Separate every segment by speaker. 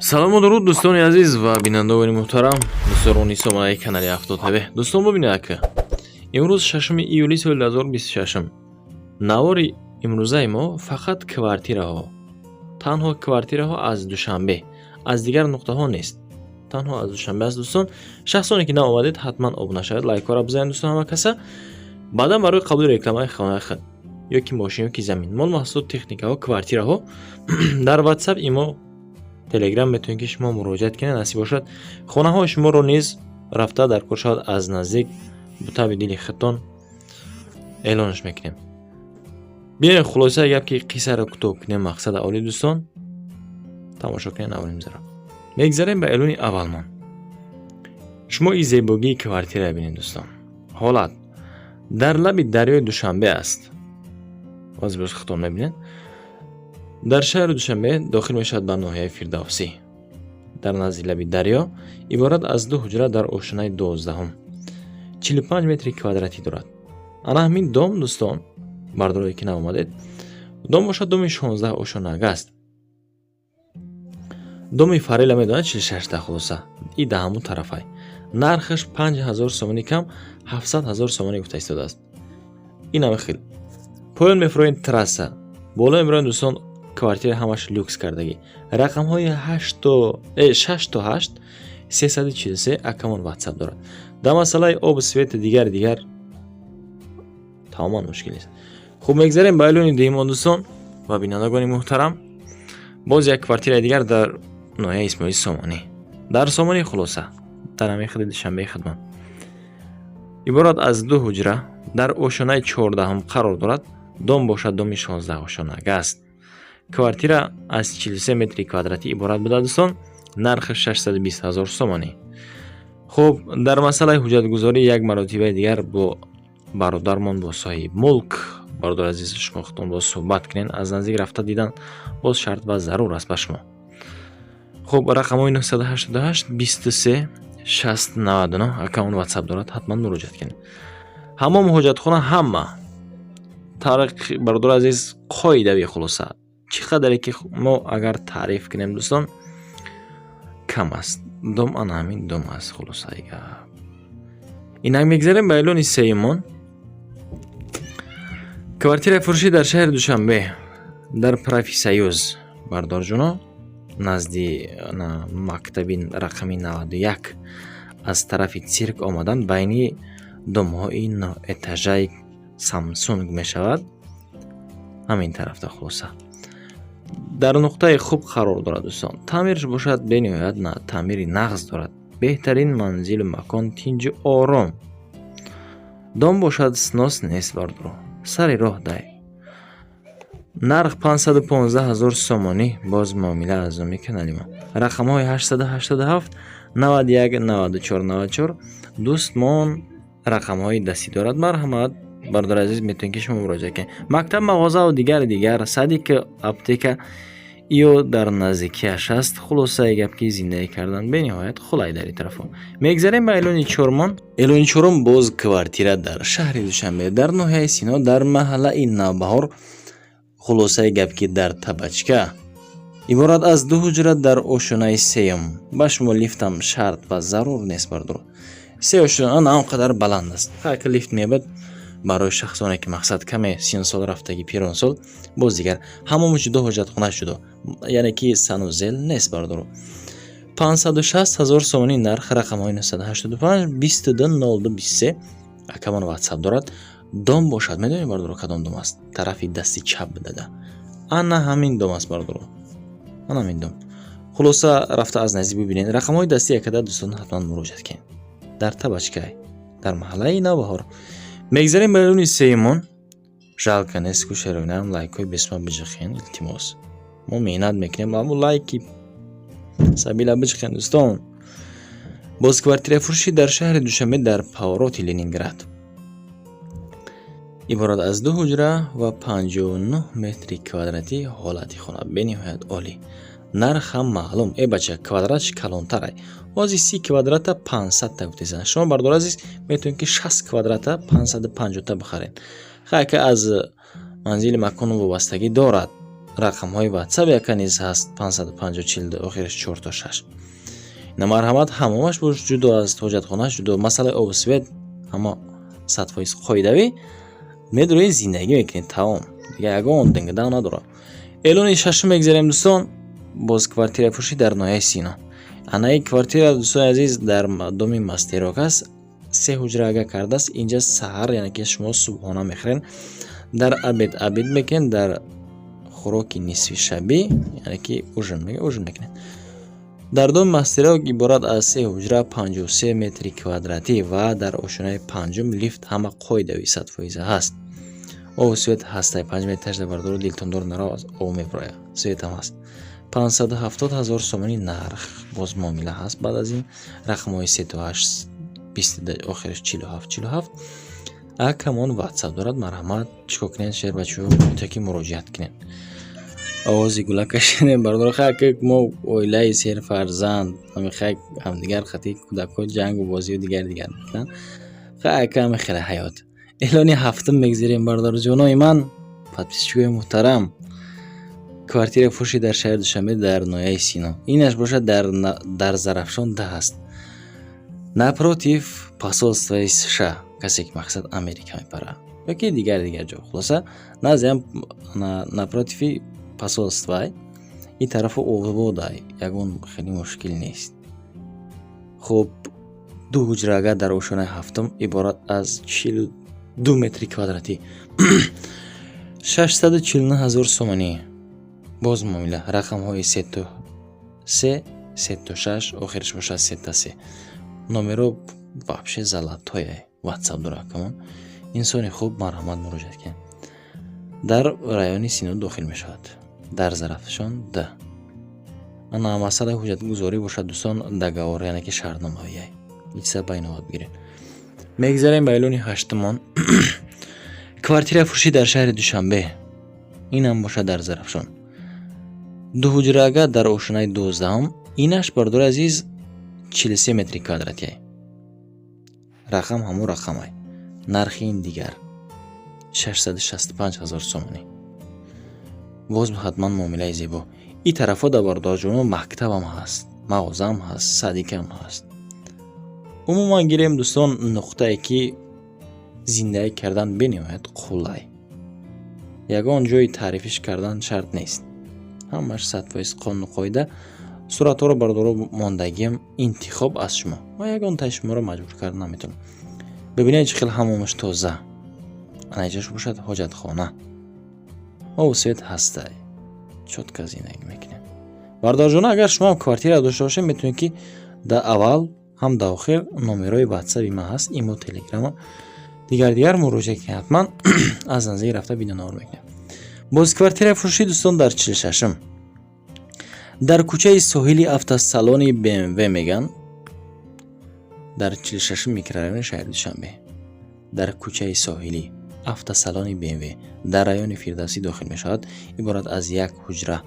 Speaker 1: Салому дуруд, дӯстони азиз ва бинандагони муҳтарам, дӯсторони сомонаи канали Авто ТВ. Дӯстон, бубинед, ака, имрӯз 6 июли соли 2026. Навори имрӯзаи мо фақат квартираҳо, танҳо квартираҳо аз Душанбе, аз дигар нуқтаҳо нест, танҳо аз Душанбе аст. Дӯстон, шахсоне ки наомадед, ҳатман обуна шавед, лайкҳоро бизанед. Дӯстон, ҳама каса баъдан барои қабули рекламаи хонаи худ ё ки мошин, ё ки замин, мол, маҳсулот, техникаҳо, квартираҳо дар WhatsApp, имо, Телеграм метавонед, ки шумо муроҷиат кунед. Насиб бошад, хонаҳои шуморо низ рафта дар кор шавад, аз наздик бо таби дили худтон эълонаш мекунем. Биёем, хулосаи гап, ки қиссаро кӯтоҳ кунем, мақсада олӣ. Дӯстон, тамошо кунед навори зара. Мегзарем ба эълони аввалмон. Шумо и зебогии квартира бинед, дӯстон. Ҳолат дар лаби дарёи Душанбе аст. Боз боз худтон мебинед, дар шаҳри Душанбе дохил мешавад ба ноҳияи Фирдавсӣ, дар назди лаби дарё, иборат аз ду ҳуҷра дар ошонаи 12-ум, 45 метри квадратӣ дорад. Ана ҳамин дом, дӯстон, бардорое ки наомадед, дом бошад, доми 16 ошонага аст. Доми Фарела медонад, 46-та. Хулоса, и да ҳамун тарафай. Нархаш 5000 сомонӣ кам, 700 ҳазор сомонӣ гуфта истодааст. Инаме хел поён мефуроед, трасса боло мебироед. Дӯстон, квартира ҳамаш люкс кардагӣ. Рақамҳои 6 то 8 343, акамон ватсап дорад. Дар масъалаи обу свети, дигар дигар тамоман мушкил нест. Хуб, мегзарем ба эълони дуюмон. Дӯстон ва бинандагони муҳтарам, боз як квартираи дигар дар ноҳияи Исмоили Сомонӣ, дар Сомонӣ, хулоса, дар ҳамин худи Душанбеи худмон, иборат аз ду ҳуҷра, дар ошонаи 14-ум қарор дорад. Дом бошад, доми 16 ошонага аст. Квартира аз 43 метри квадратӣ иборат буда. Дӯстон, нархи 620 ҳазор сомонӣ. Хуб, дар масъалаи ҳуҷҷатгузорӣ як маротибаи дигар бо бародармон, бо соҳиби мулк, бародар азиз, шумо худтон боз суҳбат кунед. Аз наздик рафта дидан боз шарт ва зарур аст ба шумо. Хуб, рақамҳои 988 23 60 99, аккаунт ватсап дорад, ҳатман муроҷиат кунед. Ҳамом, ҳоҷатхона, ҳама тариқ, бародари азиз, қоидави. Хулоса, чӣ қадаре ки мо агар таъриф кунем, дӯстон, кам аст. Дом ана ҳамин дом аст. Хулосаи гап, инак мегзарем ба эълони сеюмон. Квартираи фурӯшӣ дар шаҳри Душанбе, дар Профсоюз, бардорҷуно, назди мактаби рақами 91, аз тарафи цирк омадан, байни домҳои ноэтажаи Самсунг мешавад, ҳамин тарафта. Хулоса, дар нуқтаи хуб қарор дорад. Дӯстон, таъмирш бошад, бениҳоят таъмири нағз дорад. Беҳтарин манзилу макон, тинҷу ором. Дом бошад, снос нест, бардоро, сари роҳ дай. Нарх 515 ҳазор сомонӣ, боз муомила аз номи канали мо. Рақамҳои 887 91 94 94. Дӯстмон рақамҳои дастӣ дорад. Марҳамат, бародари азиз, метавонед, ки шумо муроҷиат кунед. Мактаб, мағозаву дигари дигар, садик, аптека ё дар наздикиаш аст. Хулосаи гап, ки зиндагӣ кардан бениҳоят хулай дар ин тарафҳо. Мегзарем ба эълони чормон. Эълони чорум боз квартира дар шаҳри Душанбе, дар ноҳияи Сино, дар маҳаллаи Навбаҳор. Хулосаи гап, ки дар Табачка, иборат аз ду ҳуҷра дар ошёнаи сеюм. Ба шумо лифтам шарт ва зарур нест, бардоро. Се ошёна на он қадар баланд аст. Ка лифт меёбад, барои шахсоне ки, мақсад, каме синусол рафтагӣ, пиронсол. Боз дигар ҳамом ҷудо, ҳоҷатхона ҷудо, яъне ки санузел нест, бардоро. 560 ҳазор сомонӣ нарх. Рақамҳои 985 22 02 23, акамон ватсап дорад. Дом бошад, медонед, бардоро, кадом дом аст? Тарафи дасти чап дада, ана ҳамин дом аст, бардоро, ана ҳамин дом. Хулоса, рафта аз наздик бибинед. Рақамҳои дасти якада, дӯстон, ҳатман муроҷиат кунед. Дар Табачкай, дар маҳаллаи Навбаҳор. Мегзарем ба эълони сеюмон. Жалко нест ку, шероинам лайкҳои бесума биҷихен, илтимос. Мо меҳнат мекунем, аммо лайки сабила биҷихен, дӯстон. Боз квартирафурӯшӣ дар шаҳри Душанбе, дар повороти Ленинград, иборат аз ду ҳуҷра ва 59 метри квадратӣ. Ҳолати хона бениҳоят олӣ, нарх ҳам маълум. Э бача, квадратш калонтарай. Ҳозир 30 квадрата 500-та гуфтесан. Шумо, бардор азиз, метавонед, ки 60 квадрата 550-та бихаред. Хайка аз манзили макону вобастагӣ дорад. Рақамҳои WhatsApp яка низ ҳаст: 550 42, охираш 4 то 6. На, марҳамат, ҳамомаш бош ҷудо аст, ҳоҷатхонааш ҷудо, масъалаи обу свет ҳама 100% қоидавӣ. Медурои, зиндагӣ мекунед, тамом, дига ягон дингидан надорад. Эълони шашум мегзарем, дӯстон. Боз квартира фурӯшӣ дар ноҳияи Сино. Анаи квартира, дӯстони азиз, дар доми Мастерок аст. Се ҳуҷра ага кардааст инҷа. Саҳар, яъне ки шумо субҳона мехӯрен, дар обед обед мекунед, дар хӯроки нисфи шабӣ, яъне ки ужин, ужин мекунед. Дар доми Мастерок иборат аз се ҳуҷра, 53 метри квадратӣ ва дар ошёнаи панҷум, лифт ҳама қоидави 100% ҳаст. Обу свет ҳастай, 5 метрашда, бардору, дилтондор наро, об меброяд, светам ҳаст. 570 ҳазор сомонӣ нарх, боз муомила ҳаст. Баъд аз ин рақамҳои 3 то 8 бист, охираш 47 47, акамон WhatsApp дорад. Марҳамат, чӣ кор кунед, шербачаҳо? Метавонед ки муроҷиат кунед. Овози гула кашидем, бародар. Хай, мо оилаи серфарзанд, ҳамихай ҳамдигар хати кӯдакҳо ҷангу бозию дигар дигар мекунанд. Хай, ака, ҳамихела ҳаёт. Эълони ҳафтум мегзарем, бародарҷонои ман, подписчикои муҳтарам. Квартира фурӯшӣ дар шаҳри Душанбе, дар ноҳияи Сино. Инаш бошад дар Зарафшон 10 аст, напротив посольствои США. Касе ки, мақсад, Америка мепарад ёки дигар дигар ҷо, хулоса, наздиам напротиви посольствай. Ин тарафу ободай, ягон хеле мушкил нест. Хуб, ду ҳуҷрага дар ошёнаи ҳафтум, иборат аз 42 метри квадратӣ, 649 ҳазор сомонӣ, боз муомила. Рақамҳои 3 то 3, 3 то 6, охираш бошад 3 та 3. Номеро вообще золотое. WhatsApp дора акамон, инсони хуб. Марҳамат, муроҷиат кунед. Дар райони Сино дохил мешавад, дар Зарафшон д. Ана, масъалаи ҳуҷҷатгузорӣ бошад, дӯстон, договор, яъне ки шартномавияй, ичса байноват бигиред. Мегзарем ба эълони ҳаштумон. Квартира фурӯшӣ дар шаҳри Душанбе, инам бошад дар Зарафшон, дуҳуҷрага дар ошёнаи 12-ҳум. Инаш, бародари азиз, 43 метри квадратия. Рақам ҳамун рақамай, нархи ин дигар, 665 ҳазор сомонӣ, боз ҳатман муомилаи зебо. Ин тарафҳо дар, бародарҷоно, мактабам ҳаст, мағозаам ҳаст, садикам ҳаст. Умуман гирем, дӯстон, нуқтае ки зиндагӣ кардан бениҳоят қулай, ягон ҷои таърифиш кардан шарт нест, ҳамаш 100% қонуну қоида. Суратҳоро, бародаро, мондагиам, интихоб аз шумо, ма ягон таи шуморо маҷбур карда наметавонам. Бибинед, чӣ хел ҳамомаш тоза. Ана, иҷош бошад ҳоҷатхона, обу свет ҳастай, чётко зиндагӣ мекунем. Бародарҷоно, агар шумо квартира дошта бошед, метавонед ки дар аввал ҳам дар охир номерои ватсаби ман ҳаст, имо, телеграма, дигар дигар муроҷиат кунед, ҳатман аз наздик рафта видеонавор мекунем. Боз квартира фурӯшӣ, дӯстон, дар 46-м, дар кӯчаи соҳили, автосалони БМВ меган, дар 46-м микрорайони шаҳри Душанбе, дар кӯчаи соҳилӣ, автосалони БМВ, дар райони Фирдавсӣ дохил мешавад. Иборат аз як ҳуҷра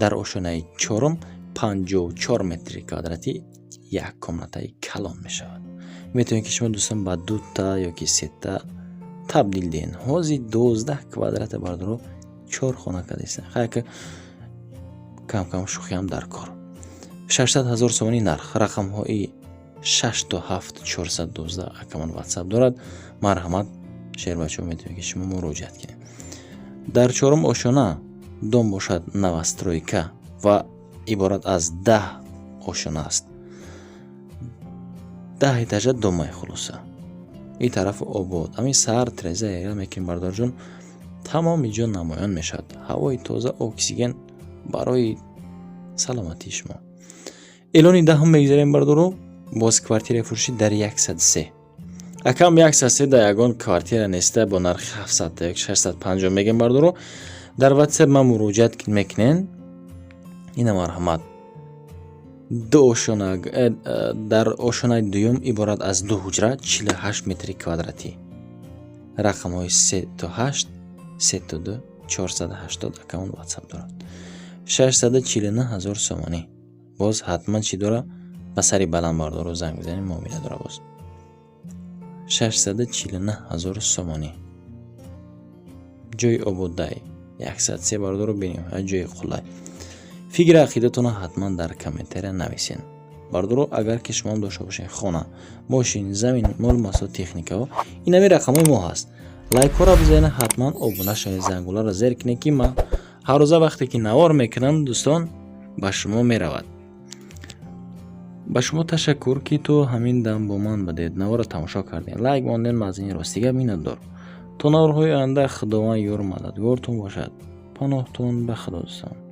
Speaker 1: дар ошёнаи чорум, 54 метри квадратӣ, як комнатаи калон мешавад. Метавонед ки шумо, дӯстон, ба дута ёки сета табдил диҳед. Ҳозир 12 квадрата, бародаро, чор хона кардастанд. Хайка, камкам шӯхиам дар кор. 600 ҳазор сомонӣ нарх, рақамҳои 6 то 7 412, акамон WhatsApp дорад. Марҳамат, шербачаҳо, метавонед ки шумо муроҷиат кунед. Дар чорум ошёна дом бошад, новостройка ва иборат аз 10 ошёна аст, 10 этажа домай. Хулоса, ин тараф обод. Ҳамин саҳар треза эра мекунем, бародарҷон, тамоми ҷо намоён мешавад, ҳавои тоза, оксиген барои саломатии шумо. Эълони 10-ум мегзарем, бародаро. Боз квартираи фурӯшӣ дар 103. Акам, 103 дар ягон квартира неста бо нархи 700 ё 650 мегем. Бародаро, дар WhatsApp ман муроҷиат мекунен. Ина, марҳамат, ду ошёна дар ошёнаи дуюм, иборат аз ду ҳуҷра, 48 метри квадратӣ, рақамҳои 3 то 8, 3 то 2 480, акамон WhatsApp дорад. 649 ҳазор сомонӣ, боз ҳатман чӣ дора, ба сари баланд, бардоро, занг бизанед, муомила дора. Боз 649 ҳазор сомонӣ, ҷои ободай. 103, бародаро, бениҳоят ҷои қулай. Фикри ақидатонро ҳатман дар комментария нависен, бародаро. Агар ки шумоам дошта бошед хона, мошин, замин, мол, масо, техникаҳо, ин ҳамин рақамҳои мо ҳаст. Лайкҳоро бизанед, ҳатман обуна шавед, зангуларо зер кунед, ки ман ҳаррӯза вақте ки навор мекунам, дӯстон, ба шумо меравад. Ба шумо ташаккур, ки то ҳамин дам бо ман будед, наворро тамошо кардем, лайк мондем. Аз ин ростига миннатдор. То наворҳои оянда Худованд ёру мададгортон бошад. Паноҳтон ба Худо, дӯстон.